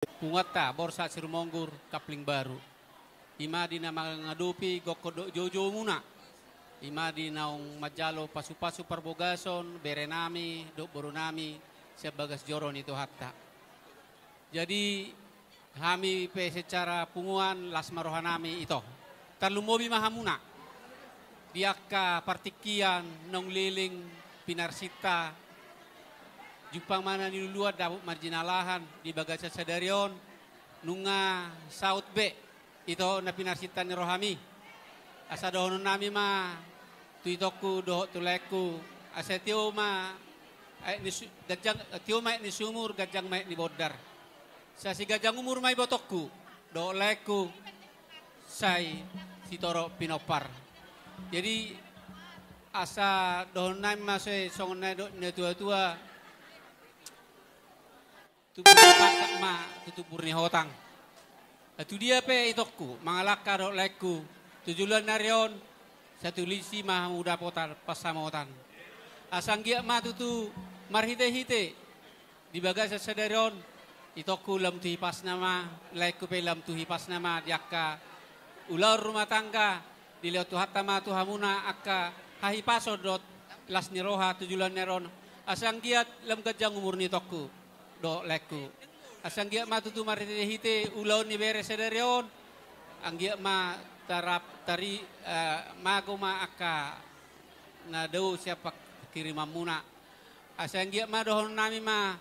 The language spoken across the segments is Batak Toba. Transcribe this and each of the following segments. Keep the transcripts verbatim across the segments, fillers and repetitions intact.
Punguanta Borsak Sirumonggur Kapling Baru. I ma di na mangadopi gokhon dohot joujoumuna. I ma di naung manjalo pasupasu parbogason berenami dohot borunami sian bagas joro ni Tuhanta. Jadi, hami pe secara punguan las ma rohanami ito. Tarlumobi ma hamuna di angka partingkian naung leleng pinarsinta. Jumpang ma na niluluan dapot marjinalahan di bagasan sadari on, nunga saut be ito na pinarsinta ni rohami. Asa dohononnami ma tu itongku dohot tu laengku, asa tio ma aek ni su-, ganjang, tio ma aek ni sumur, ganjang ma aek ni bondar. Sai siganjang umur ma ibotongku dohot laengku, sai sitorop pinompar. Jadi, asa dohononnami ma sude songon na nidok ni natuatua, tubu ni pangkang ma tu tubu ni hotang. Ai tu dia pe itongku mangalangka dohot laengku tu joloan ni ari on, sai tulisi ma hamu dapotan pansamotan. Asa anggiat ma tutu marhitehite di bagasan sadari on, itongku lam tu hipasna ma, laengku pe lam tu hipasna ma di angka ulaon rumah tangga, dilehon Tuhanta ma tu hamuna angka hahipason dohot las ni roha tu joloan ni ari on. Asa anggiat lam ganjang umur ni itongku dohot laengku. Asa anggiat ma tutu marhitehite ulaon ni bere sadari on, anggiat ma tarap-, tari-, eh, mago ma angka na dao sian pangkirimanmuna. Asa anggiat ma dohononnami ma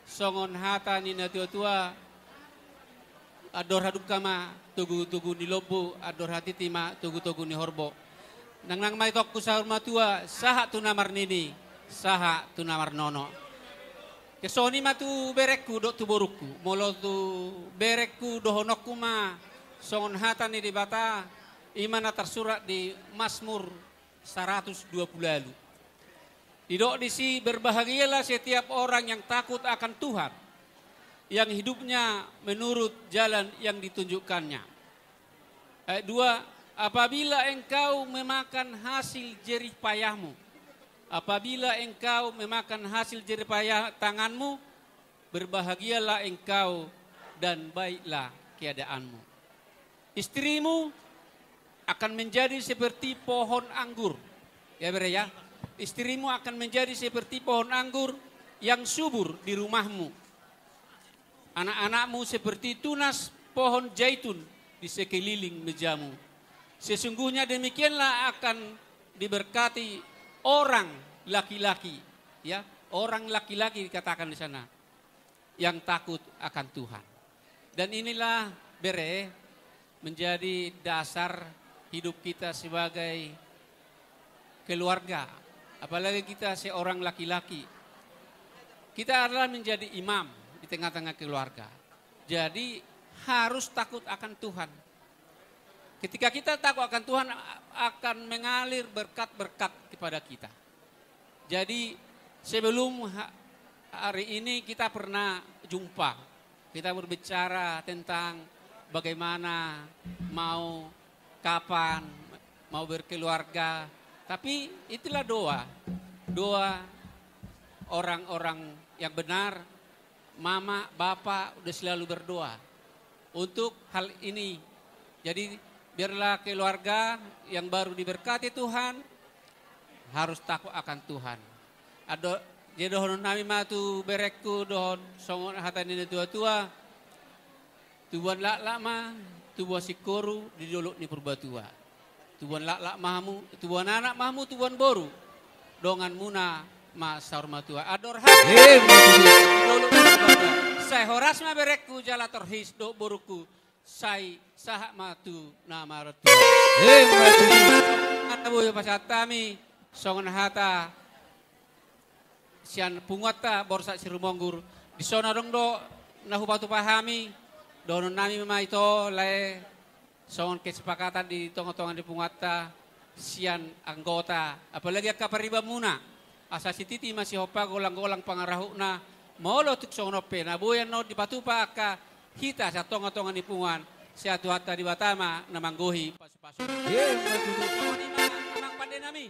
songon hata ni natuatua, andor hadungka ma togutogu ni lombu, andor hatiti ma togutogu ni horbo. Nangnang ma itongku saur matua, sahat tu na marnini, sahat tu na marnono. Songon i ma tu berengku dohot tu borungku. Molo tu berengku dohononku ma songon hata ni Debata, i ma na tarsurat di Mazmur saratus dua pulu ualu. Didok disi, "Berbahagialah setiap orang yang takut akan Tuhan, yang hidupnya menurut jalan yang ditunjukkan-Nya." Ayat dua, "Apabila engkau memakan hasil jerih payahmu, apabila engkau memakan hasil jerih payah tanganmu, berbahagialah engkau dan baiklah keadaanmu. Istrimu akan menjadi seperti pohon anggur." Ya, bere, ya. "Istrimu akan menjadi seperti pohon anggur yang subur di rumahmu. Anak-anakmu seperti tunas pohon zaitun di sekeliling mejamu. Sesungguhnya demikianlah akan diberkati orang laki-laki." Ya, orang laki-laki dikatakan di sana, yang takut akan Tuhan. Dan inilah, bere, menjadi dasar hidup kita sebagai keluarga. Apalagi kita seorang laki-laki. Kita adalah menjadi imam di tengah-tengah keluarga. Jadi, harus takut akan Tuhan. Ketika kita takut akan Tuhan, a-, akan mengalir berkat-berkat kepada kita. Jadi, sebelum ha-, hari ini kita pernah jumpa, kita berbicara tentang bagaimana mau, kapan mau berkeluarga. Tapi itulah doa, doa orang-orang yang benar, mama, bapa udah selalu berdoa untuk hal ini. Jadi, biarlah keluarga yang baru diberkati Tuhan harus takut akan Tuhan. Ado, jadi dohononnami ma tu berengku dohot songon hata ni natuatua, tubuan laklak ma, tubuan singkoru di dolok ni Purbatua. Tubuan laklak ma hamu, tubuan anak ma hamu, tubuan boru. Donganmuna ma saur matua. Andor hami. Emma tutu. Sai horas ma berengku jala torhis dohot borungku. Sai sahat ma tu na martua. Emma tutu. Hata boi pasahat hami songon hata sian punguanta Borsak Sirumonggur. Dison adong do na hupatupa hami, dohononnami ma ito, lae, songon kesepakatan di tongatonga ni punguanta sian anggota, apalagi angka paribanmuna. Asa sititi ma sihompa, golanggolang pangarahutna. Molo tung songon on pe na boi annon dipatupa angka hita sian tongatonga ni punguan, sai Tuhanta Debata ma na manggohi pasupasu. Emma tutu. Songon i ma, amang pandenami.